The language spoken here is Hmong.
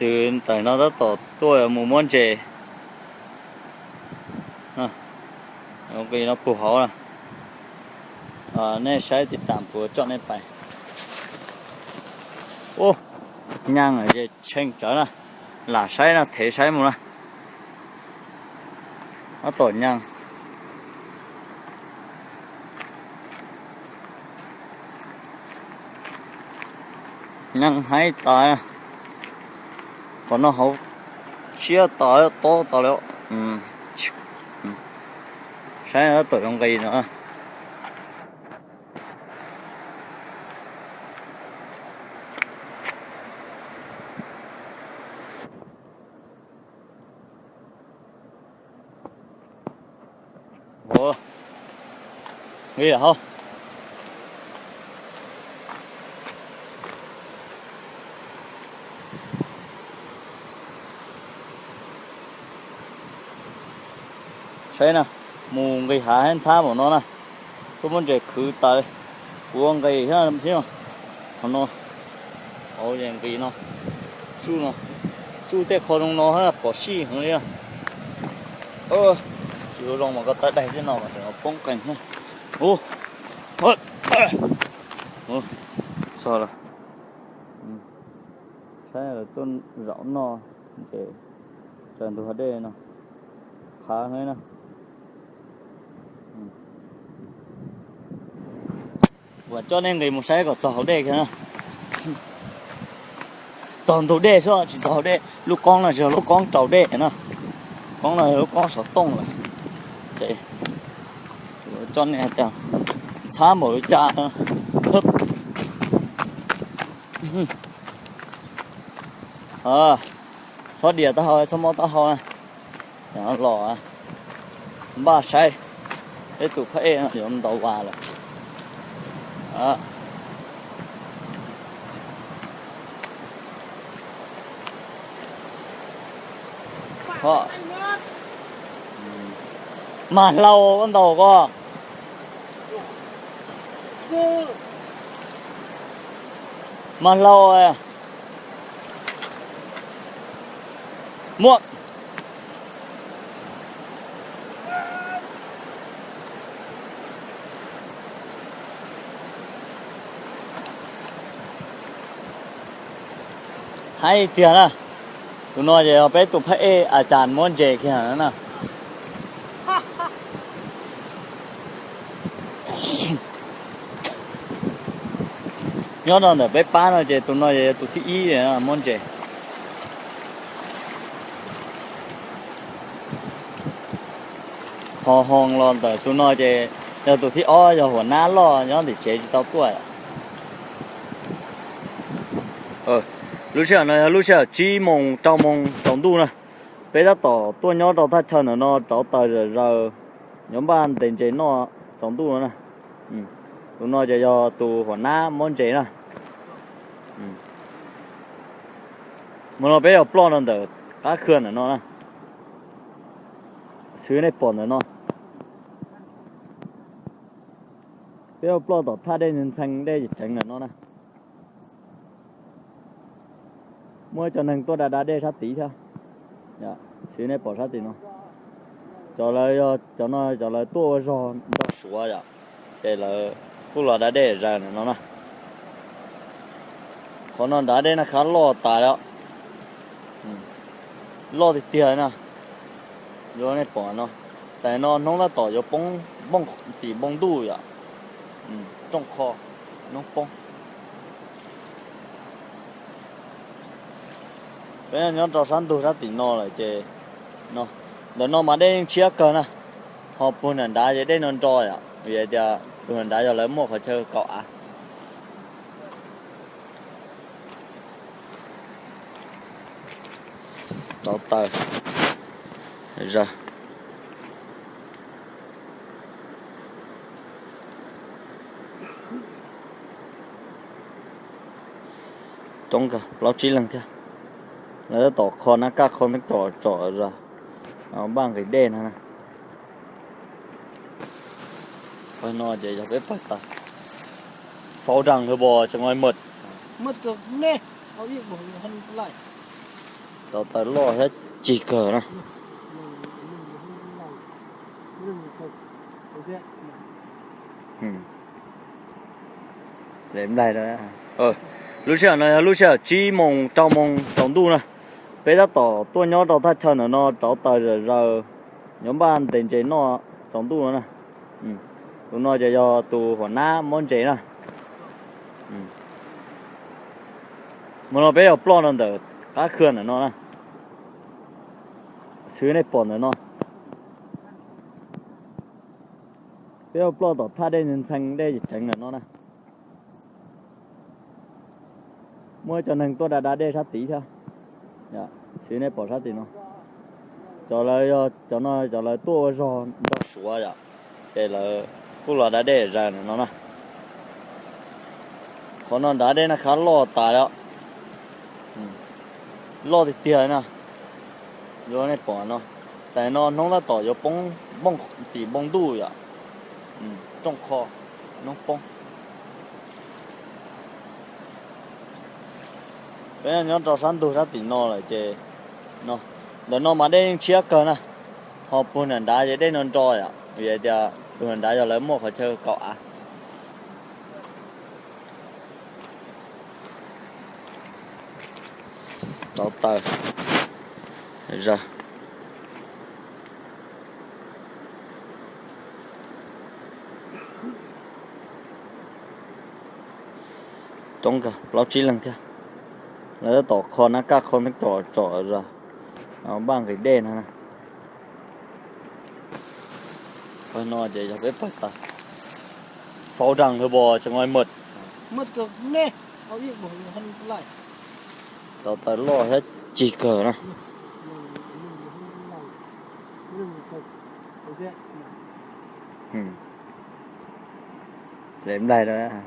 Tus ntawm no tab tom tuaj mus muab ntses. Nqis no puag hauv na. Nej saib tiv tam puas coj nej pais. Ub, nyaaj ces tshee tsawv na. Lam saib no, thev saib mus na. Tab tom nyaaj. Nyaaj haib tas. Qhov no hauv siab tas, tob tas lawm. Saib tab tom yuav nqis no. Nqis hauv. Saib na, mus nqis hav hab ntxhab npaum no na. Tuaj muab ntses khwv tas, kuv nqis thiab. Qhov no, nqis no, tsuj no, tsuj tej qho zoo no hab pom sij heev li. Tsis ua zoo mas koj tawv daig tej no mas tseem poob qees thiab. Ub, txog lawm. Saib lawv tuaj zaum noj ntses raws ntug hav dej no, hav heev na. Kuv coj nej nqis mus saib kom txog hauv dej kiag na. Txog ntug dej xwb tsis txog hauv dej. Lub koob no tsis yog lub koob rau dej na. Koob no yog lub koob saum tooj lawm. Ces coj nej tias ntxhab npaum li cas. Txhob dias taub hau, txhob mob taub hau na. Los npaj saib peb tus phab ej no yuav ntaus vas lawm. Mag hlau ntaus ko. Mag hlau. Muaj. Haib tiag na. Tus no ces yog peb tus phab ej a cas muab ntses kiag na. Nyob rau ntawm peb pab no ces tus no yog tus thib ib muab ntses. Ho hoo los ntawm tus no ces yog tus thib ob, yog huam nab loj nyob tim tsev tsis tau tuaj. Lub sij hawm no yog lub sij hawm tsib moos rau moos tsaus ntuj na. Peb tab tom tuaj nyob rau thaj chaw ntawm no rauv taws zom zaws, yuav npaj ntes ntses noj tsaus ntuj no na. Tus no ces yog tus huam nab muab ntses na. Hmo no peb yuav ploj rau ntawm qab khw ntawm no na. Xwv nej pom ntawm no, peb yuav ploj tom thaj dej ntxhee dej tseev ntawm no na. Muaj cov neeg tuaj da da dej sab tid thiab. Xwv nej pom sab tim no, cov lawv yog cov no cov lawv tuaj ua zog nrog Suav yom, ces lawv kuj los da dej zaws ntawm no na. Qhov no nrad dej no khab loj tas li, loj tiag tiag na. Yuav nej pom no, tas no hnub tab tom yuav poob npooj tim npoo ntuj yom, rooj qho, hnub poob. Peb nyob rau sab ntug sab tim no lawm ces, ntawm no mas dej yeej tshiab kawg na, ho puag nram nrad ces dej no nro yom, vim hais tias puag nram nrad yog lawv muaj qhov chaw kaum av. Rauv taws, zaws. Coob kawg, plaub tsib leeg thiab. Lawv tab tom kho nab kaj kho tab tom tsom zog, npaj nqis dej no na. Pawg no ces yog peb pawg tas. Pháo đằng hơi bò chứ ngoài mật. Mật cực nè, tao ít buồn hơn lại. Rau taws loj thiab cig kawg na. Lub sij hawm no yog lub sij hawm tsib moos rau moos tsaus ntuj na. Peb tab tom tuaj nyob rau thaj chaw ntawm no rauv taws zom zaws, yuav npaj ntes ntses noj tsaus ntuj no na. Tus no ces yog tus huam nab muab ntses na. Hmo no peb yuav ploj rau ntawm qab khw ntawm no na. Xwb nej pom ntawm no, peb yuav ploj tom thaj dej ntxhee dej tseev ntawm no na. Muaj cov neeg tuaj da da dej sab tid thiab. Xwb nej pom sab tim no, cov lawv yog cov no cov lawv tuaj ua zog nrog Suav yom, ces lawv kuj los da dej zom zaws ntawm no na. Qhov no nrad dej na khab loj tas li, loj tiag tiag na. Yuav nej pom no, tas no hnub tab tom yuav poob, npoo tim npoo ntuj yom, rooj qho, hnub poob. Peb nyob rau sab ntug sab tim no lawm ces, ntawm no mas dej yeej tshiab kawg na, ho puag nram nrad ces dej no nro yom, vim hais tias puag nram nrad yog lawv muaj qhov chaw kaum av. Rauv taws zog. Coob kawg, plaub tsib leeg thiab. Lawv tab tom kho nab kaj kho teeb tom tsom zog, npaj nqis dej no na. Pawg no ces yog peb pawg taws. Phau dang hwb bos tseem ua mawm. Rauv taws loj thiab cig kawg na. Lem nplaig lawm.